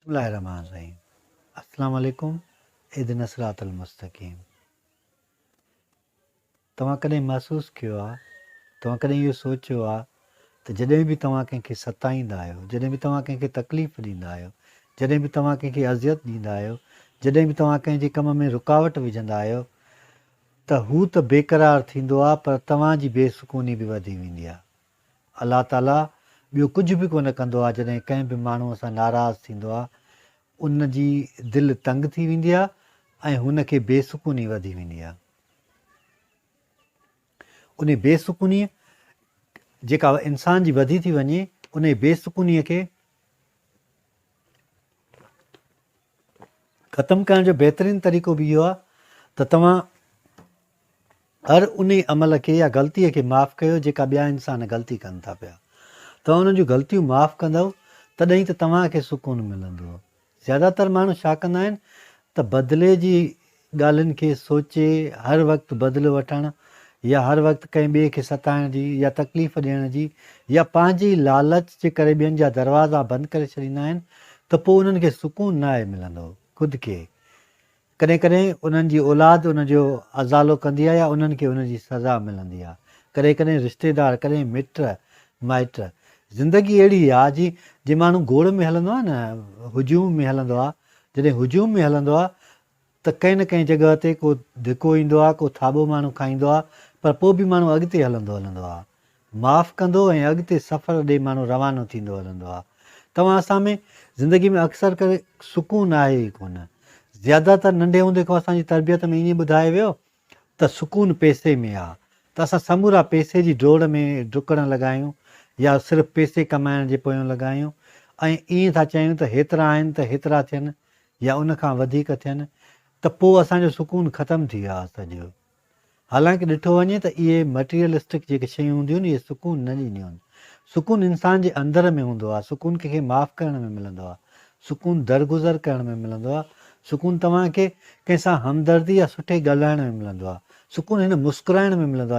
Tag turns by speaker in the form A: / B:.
A: بسم الله الرحمٰن الرحيم السلام عليڪم اهدنا الصراط المستقيم توهان ڪڏهن محسوس ڪيو آ توهان ڪڏهن اهو سوچيو آ ته جڏهن به توهان ڪنهن کي ستائيندا آهيو جڏهن به توهان ڪنهن کي تڪليف ڏيندا آهيو جڏهن به توهان ڪنهن کي اذيت ڏيندا آهيو جڏهن به توهان ڪنهن جي ڪم ۾ رڪاوٽ وجهندا آهيو ته هو ته بيقرار ٿيندو آ پر توهان جي بي سڪوني به وڌي ويندي آ الله تعاليٰ ٻيو ڪجهه به ڪونه ڪندو آهي جڏهن ڪنهن به ماڻهوء سان ناراض ٿيندو آهي ان جي دل تنگ ٿي ويندي آهي ۽ هن کي بي سڪوني وڌي ويندي آهي. انهي بي سڪونيء جيڪا انسان جي وڌي ٿي وڃي انهي بي سڪونيء کي ختم ڪرڻ جو بهترين طريقو به اهو آهي ته توهان هر انهي عمل کي يا غلطيء کي معاف ڪيو جيڪا ٻيا انسان غلطي ڪن ٿا پيا. توهان انهن جون غلطيون معاف ڪندؤ تڏهن ئي ته توهان کي سڪون ملندو. زياده تر ماڻهو ڇا ڪندا آهن ته بدلي جي ڳالهين کي سوچي هر وقت بدلو وٺڻ يا هر وقت ڪنهن ٻئي کي ستائڻ جي يا تڪليف ڏيڻ جي يا پنهنجي لالچ جي ڪري ٻين جا دروازا بند ڪري ڇڏيندا آهن ته پوء انهن کي سڪون ناهي ملندو. خود کي ڪڏهن ڪڏهن انهن جي اولاد ان جو ازالو ڪندي آهي يا انهن کي ان جي سزا ملندي آهي. ڪڏهن ڪڏهن رشتيدار، ڪڏهن مٽ مائٽ. زندگي اهڙي آهي جي جي ماڻهو گوڙ ۾ هلندو آهي نه هجوم ۾ هلندو آهي، جڏهن هجوم ۾ هلندو آهي ته ڪنهن نه ڪنهن جڳهه تي ڪو ڌڪو ايندو آهي، ڪو ٿاٻو ماڻهو کائيندو آهي پر پوء به ماڻهو اڳتي هلندو هلندو آهي. معاف ڪندو ۽ اڳتي سفر ڏي ماڻهو روانو ٿيندو هلندو آ. توهان اسان ۾ زندگي ۾ اڪثر ڪري سڪون آهي ئي ڪونه. زياده تر ننڍي هوندي کان اسان جي تربيت ۾ ائين ٻڌايو ويو ته سڪون پئسي ۾ آ ته اسان سمورا پئسي جي ڊوڙ ۾ ڊڪڻ لڳا آهيون يا صرف پئسي ڪمائڻ جي پويون لڳا آهيون ۽ ائين ٿا چاهيون ته هيترا آهن ته هيترا ٿين يا ان کان وڌيڪ ٿين ته پوء اسان جو سڪون ختم ٿي ويو آ سڄو. حالانڪ ڏٺو وڃي ته اهي Materialistic جيڪي شيون هونديون آهن اهي سڪون نه ڏينديون آهن. سڪون انسان جي اندر ۾ هوندو آهي، سڪون ڪنهن کي معاف ڪرڻ ۾ ملندو آهي، سڪون درگذر ڪرڻ ۾ ملندو آهي، سڪون توهان کي ڪنهن سان همدردي يا سٺي ڳالهائڻ ۾ ملندو آهي، سڪون هن مسڪرائڻ ۾ ملندو آهي.